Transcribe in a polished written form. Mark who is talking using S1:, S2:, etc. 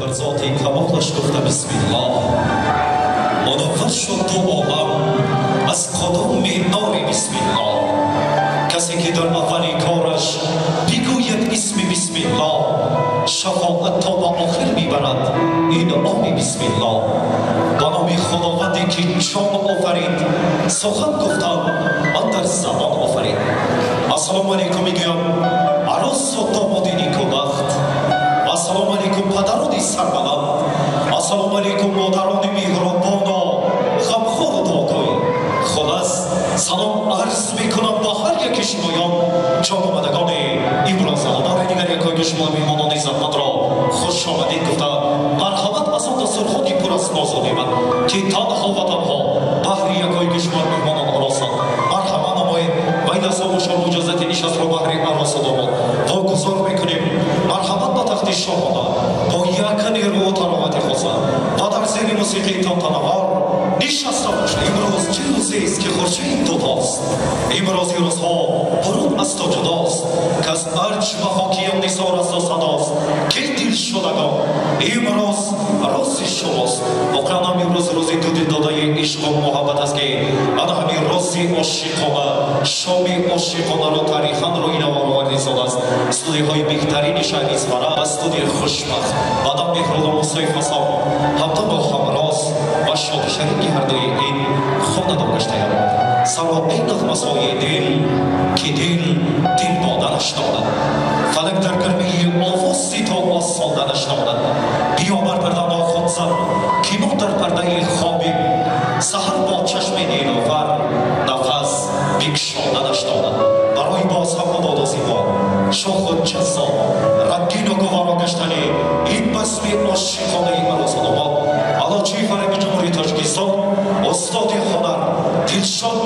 S1: Бар зоти камолаш гуфта бисмиллоҳ, мунаввар шуд ду олам аз қудуми нори бисмиллоҳ. Касе ки дар аввали кораш бигӯяд исми бисмиллоҳ, шафоат то ба охир мебарад ин оми бисмиллоҳ. Ба номи худованде ки ҷон офарид, сухан гуфтам андар забон офарид. Ассалому алайкум мегӯям арӯсу домоди никӯбахт, ассалому алайкум падарони сарбаланд, ассалому алайкум модарони меҳрубону ғамхору дуогӯй. Хулас салом арз мекунам ба ҳар яки шумоён, ҷономадагони имрӯза. Бори дигар якояки шумо меҳмонони заҳматро хушомадид гуфта, марҳамат аз он дастурхони пур аз нозу неъмат, ки танҳо ва танҳо баҳри якояки шумо меҳмонон оростанд. Марҳамат намоед ва ин лаҳза бошад иҷозати нишастро баҳри арӯсу домод вогузор мекунем. Марҳамат ба тахти шоҳона бо як нерӯу таровати хоса ва дар зери мусиқии тантанавор нишаста бошед. Имрӯз чӣ рӯзест ки хуршед дудост, имрӯзи рӯзҳо бурун аз ту ҷудост, кас арҷ ба хокиён нисор асту садост, ки дилшудагон имрӯз рӯзи шумост. Воқеан ҳам имрӯз рӯзи дудилдодаи ишқу муҳаббат аст, ки ана ҳамин рӯзи ошиқона, шоми ошиқонаро тарихан рӯи навор овардисодааст студияҳои беҳтарини шаҳри Исфара ва студияи хушбахт. Баъдан Меҳрулло Мусоев ҳасан ҳамдам бо ҳамроз ва шодшарики ҳардуи ин хонадон гаштаям. Сарои нағмасои дил, ки дил дил доданаш донад, фалак дар гармии овози то осонданаш донад. Биё бар парда нохун зан, ки мо дар пардаи хобим, саҳар бо чашми нилуфар нафас бикшоданаш донад. Барои боз ҳам мабодо зебо, шоху ҷаззоб, рангину гуворо гаштани ин басми ошиқонаи арӯсу домод, аълочии фарҳанги Ҷумҳурии Тоҷикистон, устоди ҳунар Дилшод